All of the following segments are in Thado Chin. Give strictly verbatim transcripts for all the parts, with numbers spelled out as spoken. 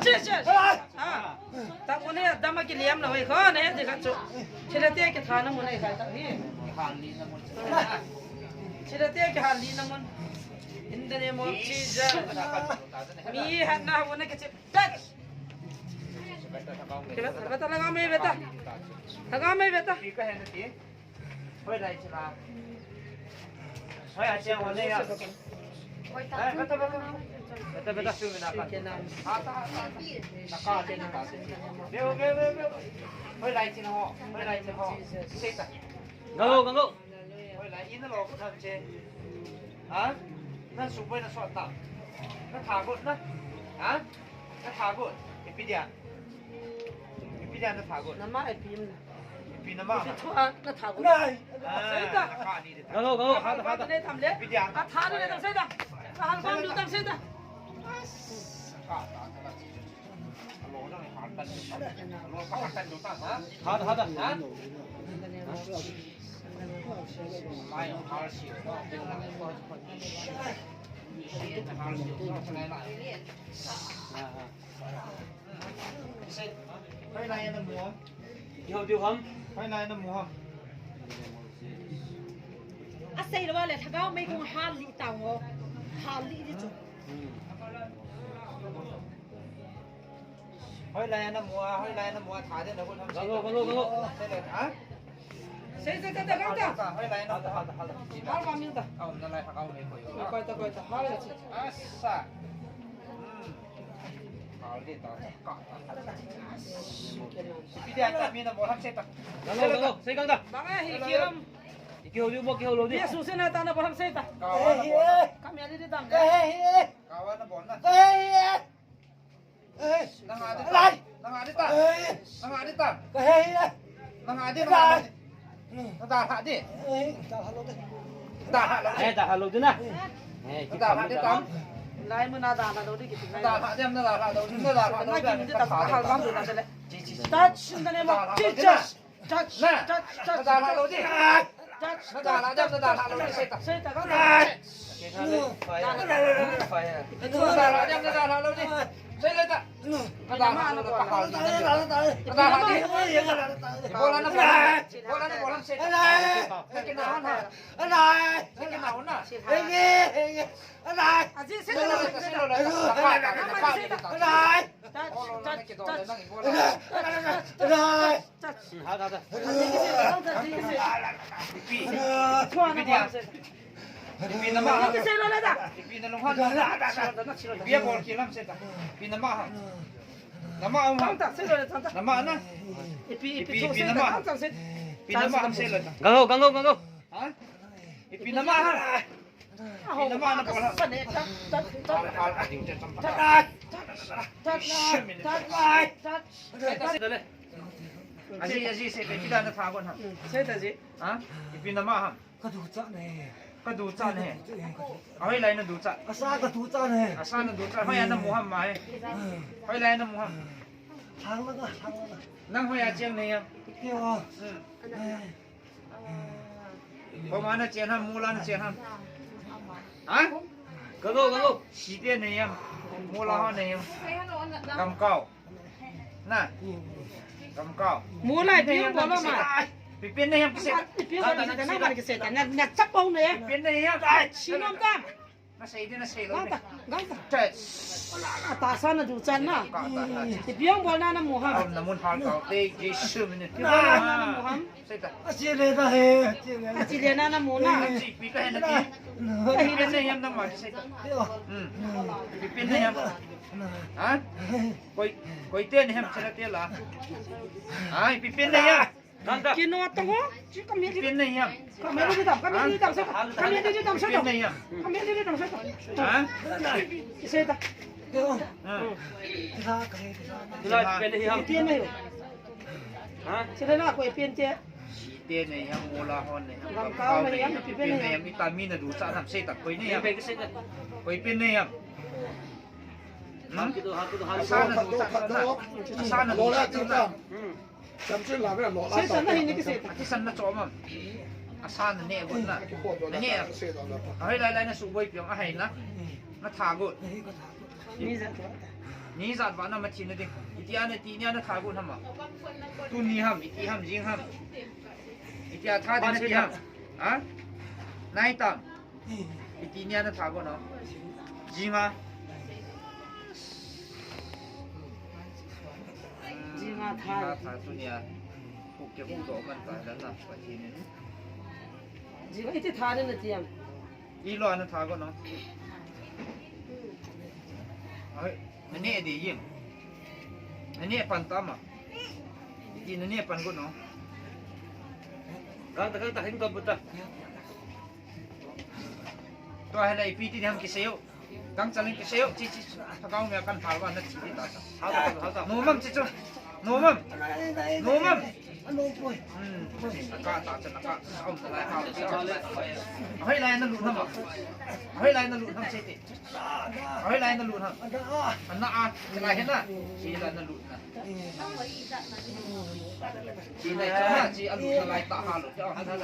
Jesus. Ha. Tah mun a dam a kiliam lou hi kho, nahe di khat chu. Thilha te kitha na mun ahi kha tah hi. Thilha te kihalna mun. In the name of Jesus. Mi hatna ho na kichep. Touch. Beta, beta, lhagao mai beta. Lhagao mai beta. Hoi lai chila. Hoi a chang hoi lai ya. Hoi ta. Beta, beta. Beta, beta. Isu mina ka. Ha ta, ha ta. Na ka, na ka. Veo, veo, veo, veo. Hoi lai chila ho. Hoi lai chila ho. Sei ta. Galo, galo. Hoi lai ina lo ko tham che. Ha? Na su boi na so ta. Na tha got na. Ha? Na tha got. Ipi dia. Ipi dia na tha got. Nama ipi na. Ipi nama. Ipi thua na tha got. Nai. Sei ta. Galo, galo, ha ta, ha ta. Ne tham le. Ipi dia. Ka tha ne tham sei ta. Ka hal kam du tham sei ta. Ka ta, ka ta. Lo na ha ta. Lo ka ha ta du ta ha. Ha ta, ha ta. Ha? Asei lou le, lhagao mai kong hal li tao ngo. Hal li di chu. Hoilai a namu a, hoilai a namu a, tha de na gu tham. Galo, galo, galo. Sei le, ha? Sei, sei, sei, sei, galo ta. Hoilai a namu a. Hal, hal, hal. Hal, hal, hal. Hal, hal, hal. Au, na lai hak au nei koi. Koi ta, koi ta. Hal, sei. Asa. Hmm. Hal de ta. Ka, ka. Pi de ta mi na mo ham sei ta. Galo, galo. Sei gang ta. Bang e, hi kiram. Ki ho diu mo, ki ho lo diu. Ye su se na ta na mo ham sei ta. Ka wa na mo. Ka mi ali de dam. Ka wa na mo na. Nang adi ta. Nang adi ta. Nang adi ta. Nang adi, nang adi. Nang dalha di. Dalha lou di. Dalha lou di. Eh, dalha lou di na. Eh, dalha di tam. Lai mu na dalha lou di kiti. Dalha di, na dalha lou di, na dalha lou di. Touch in the name of Jesus. Touch, na, touch, touch, na dalha lou di. Touch, na dalha di, na dalha lou di, sei ta. Sei ta, ka dalha. Fire. Fire. Na dalha di, na dalha lou di. Sei le ta. Na dalha lou di, ka hal di. Na dalha di. Bola na bola. Bola na bola, sei ta. Sei kina na. Sei kina na. Aji, sei ta. Sei ta. Touch, touch, touch. Hada, hada. Ipi. Ipi dia. Ipi nama. Ipi na lunghan. Ipi a bol kilam sei ta. Ipi nama ha. Nama um ha. Nama na. Ipi, ipi, ipi nama ha. Ipi nama ham sei la ta. Gango, gango, gango. Ha? Ipi nama ha. Ipi nama na bola. Aji, aji, sei, ipi dia na tha gon ham. Sei ta ji. Ha? Ipi nama ham. Ka ducha ne. Ka ducha ne. Hoilai na ducha. Asa ka ducha ne. Asa na ducha. Hoilai na mu ham mai. Hoilai na mu ham. Thang la ka, thang la ka. Nang hoiya cheng ne ham. Kio. Hmm. Kom a na chen ham, mol a na chen ham. Ha? Galo, galo. Site nei ham. Mol a ho nei ham. Gamkao. Na. Gamkao. Mol a ipi hung bol ham. Ipi pen nei ham kise. Ipi hung bol ham kise. Na, na chapang ne. Ipi pen nei ham. Sinom tam. Na sei di na sei lou. Gangta, gangta. Touch. Tahsa na ducha na. Ipi hung bol na na mu ham. Na mun hal kau te, Jesu min. Ipi hung bol na na mu ham. Sei ta. Achi le ta he, achi le. Achi le na na mu na. Achi pi ka he na ti. Ka he na sei ham na ma sei ta. Hmm. Ipi pen nei ham. Ha? Koi, koi te nei ham sei na te la. Ha, ipi pen nei ham. Kino tong ho? Chi kami di. Pin nei ham. Kami di dam, kami di dam sa. Kami di dam sa. Pin nei ham. Kami di dam sa. Ha? Isei ta. Ha. Pin nei ham. Pin nei ham. Ha? Sila na ko pin te. Pin nei ham, mol a ho nei ham. Gamkao nei ham, pin nei ham. Ita mi na ducha ham sei ta koi nei ham. Koi pin nei ham. Hmm? Asa na ducha. Asa na ducha. Hmm. Samson la bela lo la. Satan na hini kise. Ati san na chom am. Asa na ne got na. Na ne. Ahoi lai lai na suboi piang ahai na. Na tha got. Mi ja to. Ni jat vana ma thina ding. Itia nati nia natha gon ham a? Tuni ham, iti ham, jing ham? Itia tha ding nati ham? Ha? Nai tam. Iti nia natha gon ham? Jing a. Jing a tha. Jing a tha tunia. Kuk ke kuk do man ta dan na. Pathen in. Jing a iti tha ding nati ham? Ilo ana tha gon ham? Ai, nane de yim. Nane pan tama. Iti nane pan gon ham? Gangta, gangta, hing to buta. Tua hela ipi ti ham kisei u. Gangcha leng kisei u, chi, chi, chi. Thagau me kan phal va na chi ta. Hal ta, hal ta. Nomam chi chu. Nomam. Nomam. Hmm. Ka ta cha na ka. Sa om na lai ha. Sa om na lai. Hoi lai na lu na ma. Hoi lai na lu na chi ti. Hoi lai na lu na. Ana a, lai he na. Chi lai na lu na. Chi lai cha na, chi a lu na lai ta ha lu. Cha ha na.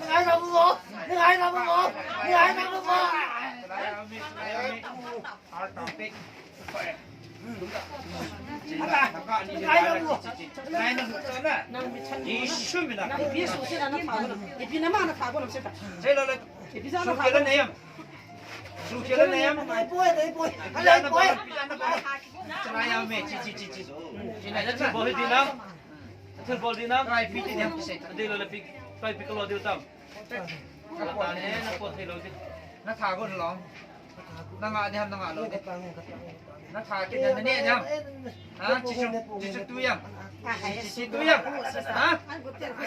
Ngai na bu lo. Ngai na bu lo. Ngai na bu lo. Lai ami, lai ami. Har ta pe. Na tha gon lou. Na nga diham, na nga lou di. Na tha kit na ne diham. Ha, chi chu, chi chu tu yam. Chi, chi tu yam. Ha?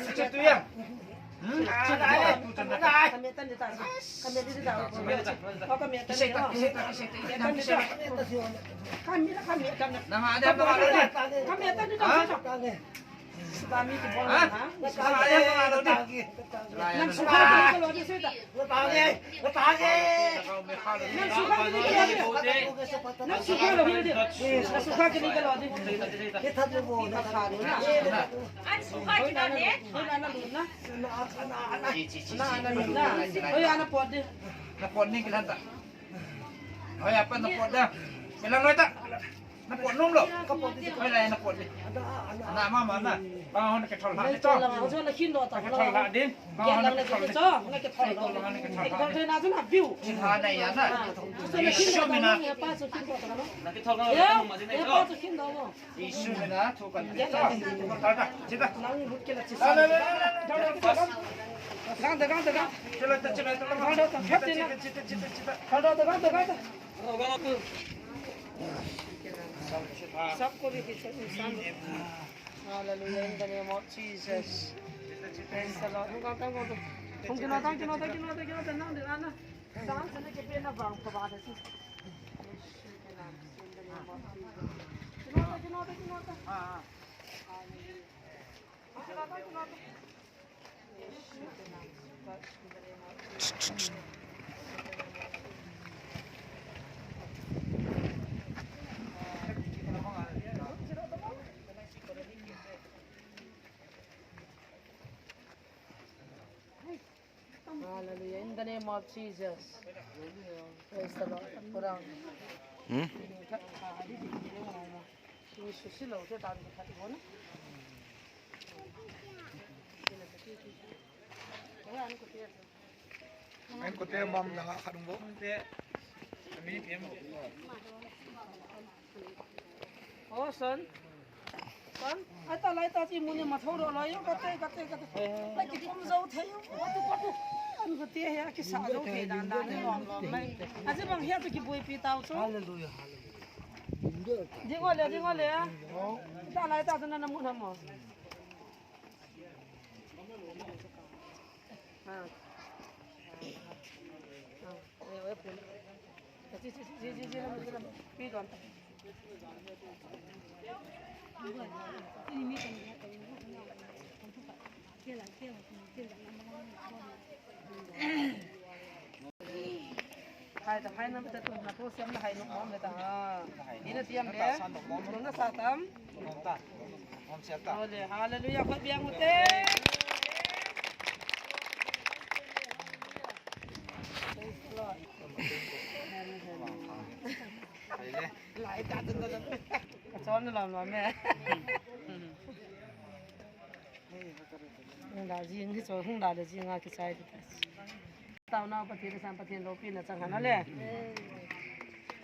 Chi chu tu yam. Hmm? Chi chu tu yam. Kisei ta, kisei ta, kisei ta, kisei ta, kisei ta. Na nga diham, na nga lou di. Ha? Nang sukha kini ka lou di, sweet. Nang sukha kini ka lou di. Nang sukha kini ka lou di. Nang sukha kini ka lou di. Hoi, ana pot di. Na pot ni kilan ta. Hoi, apa na pot da. Kilan loi ta. Na pot nom lou. Ka pot di. Hoi lai na pot di. Ana mama na. Bang hon ke thol ha di to. Ke thol ha di. Bang hon ke thol di. Ke thol ha na. View. Chin ha na ya na. Isu mi na. Na ke thol ha na. Isu mi na thu kan di to. Thol da. Chi da. Nang lut ke la chi sa. Gang da, gang da, gang. Chila ta, chila ta. Gang da, gang da, gang da. सबको भी खींचो, इंसान। Hallelujah, in the name of Jesus. Praise the Lord. Hung kang, kang, kang. Hung kino, kang, kino, kang, kino, kang, kino, kang, nang de, nang, nang. Dance na ke pe na bang pa ba da si. Kino, kang, kino, kang, kino, kang. Hallelujah. Hallelujah. In the name of Jesus. Praise the Lord. Put down. Hmm? Ang kote mam langa khat bo. Oh, son. Son, ata lai ta chi muni ma thou ro lo yo, kate, kate, kate. Lai ki pum zo thei yo, katu, katu. An kote he ki sa zo thei dan dan ni lom lom mai. Aji bang he tu ki bui pi tau chu. Hallelujah, hallelujah. Ding ole, ding ole. Ta lai ta na na mu na mo. Hai ta, hai na ta tu na po sem na hai no mo me ta. Ni na tiam le. Mo na sa tam. Ole, hallelujah, khut biang u te. Praise the Lord. Kachon lom lom e. Hung da jing hi chu, hung da le jing a kisai di ta. Taona Pathen le san Pathen loupina chang hana le.